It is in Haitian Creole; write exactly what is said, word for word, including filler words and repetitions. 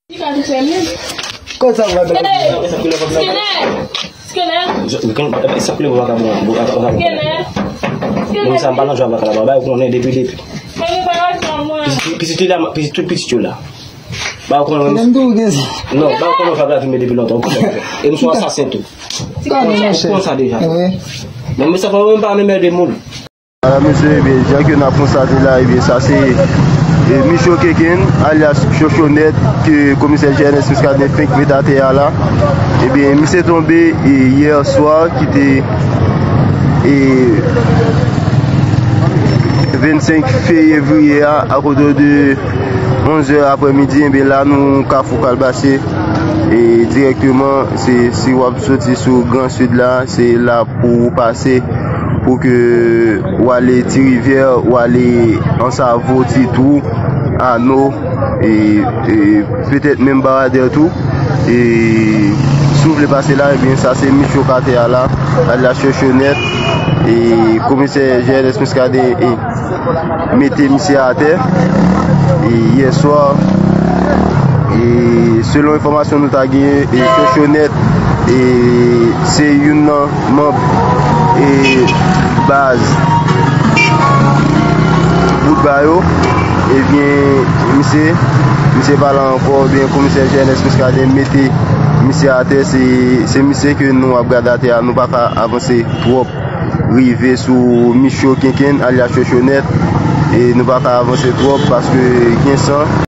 Li ka tou fè menm. Kot sa w va fè? Skelet! Skelet! Skelet! Moun sa m pa nan jwa baka la, ba yo konnen depi depi. Pitit, pitit la, pitit, tout pitit yo la. Ba yo konnen. Non, ba yo konnen fè la filme depi lontan. E m se yon asasen tou. Ou konn sa deja. Men sa fè mwen pa menm de moun. Ala mesye, ebyen, jan ke n ap konstate la, ebyen, sa se, e, Micho Kenken, alyas Chochonèt, ke komisè G N S Muscadin fenk met atè a la. Ebyen, misye tonbe, e, yè swa, ki te, e, vennsenk fevriye a, akote de onz è aprèmidi, ebyen, la, nou Kafou Kalbasye, e, dirèkteman, se, si w ap soti sou Gran Sid la, se la pou w pase, pou ke w ale Ti Rivyè, w ale Ansavo, Ti Twou, Ano, e, e petèt menm Baradè tou. E si w vle pase la, ebyen, sa se Micho k atè a la, alyas Chochonèt, e komisè G N S Muscadin, e mete misye atè, e yè swa, e selon enfòmasyon nou ta genyen, e Chochonèt, e se youn nan manm, e baz Boutba yo, ebyen, misye, misye pa la ankò, ebyen, komisè G N S Muscadin mete misye atè, se, se misye ke nou ap gade atè a, nou pa ka avanse twòp rive sou Micho Kenken, alyas Chochonèt, e nou pa ka avanse twòp paske gen san.